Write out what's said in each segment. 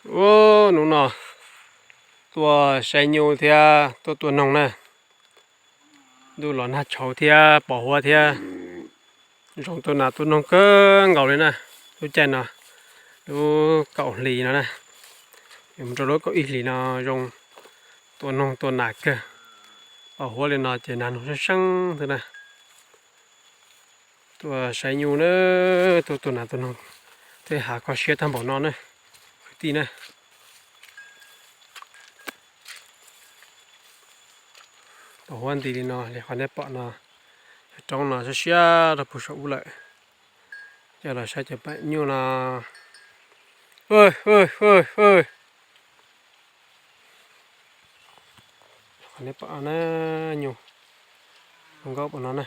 Ua, hnub no tuaj saib nyuj thiab tuaj tua noog na. Ntuj los nag tshauv thiab pos huab thiab. Zoo tua nas tua noog kawg nkaus li na. Lub caij no, lub kaum hlis no na, yuav mus rau lub kaum ib hlis no zoo tua noog tua nas kawg. Pos huab li no ces nas noog seeb seeb xwb na. Tuaj saib nyuj na, tuaj tua nas tua noog, tej hav kho siab tag npaum no na, kwv tij na. Pos huab nti li no li qhov nej pom no, cov roob no siab siab rau puag saum ub lawm. Coj los saib cov pam nyuj no. Qhov nej pom na, nyuj zoo nkauj pom no na.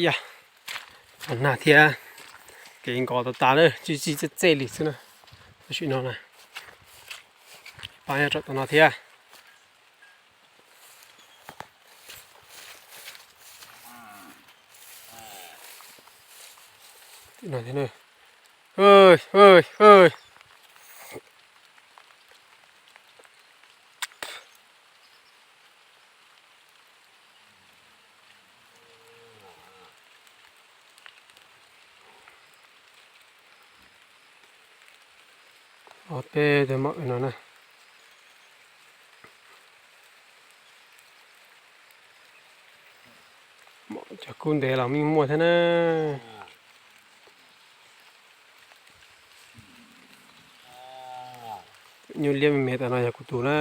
Yam, nag thiab, kev nkos tas tas na, tsis tsis txej txej li xwb na. Tam sim no na, pab nyob rau tom no thiab. Ob peb tug maum no na. Cov kub ntev los yeej muaj thiab na. Nyuj liab me me tom no yog kuv tus na,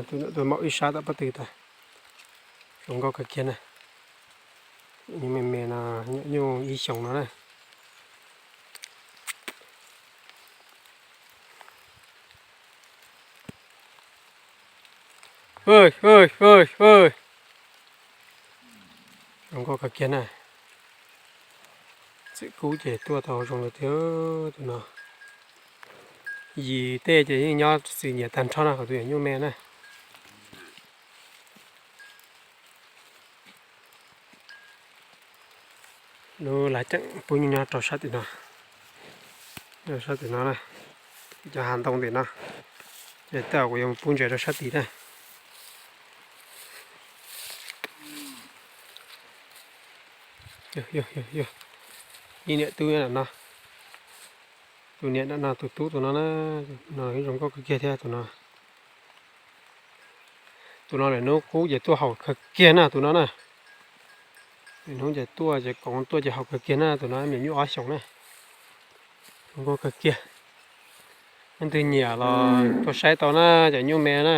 tus ntawm tuaj maum ib sab tom pob tw tas. Zoo nkauj kawg kiag na. Nyuj me me no, nyuam nyuj ib xyoos no na. Zoo nkauj kawg kiag na. Txwm kub ces tuaj tau zoo li tiag tus no. Yim tej ces yeej nyob txwm nyiam tag nrho na, qhov tus yog nyuj me na. Lub lav ceem pub nyuj nyob rau sab tim no, sab tim no na, cov hav ntoo tim no, ces tej zaum kuv yuav mus pub ntses rau sab tid na. Ib niam tub nyob ntawm no, tus niam ntawm no tus tub tus no na, no zoo nkauj kawg kiag thiab tus no. Tus no lawm hnub kub ces tuaj haum kawg kiag na tus no na. Lwm hnub ces tuaj ces koom tuaj ces haum kawg kiag na tus no, me nyuam nyuj ob xyoos na. Zoo nkauj kawg kiag. Leej twg nyiam los tuaj saib tau na, cov nyuj me na.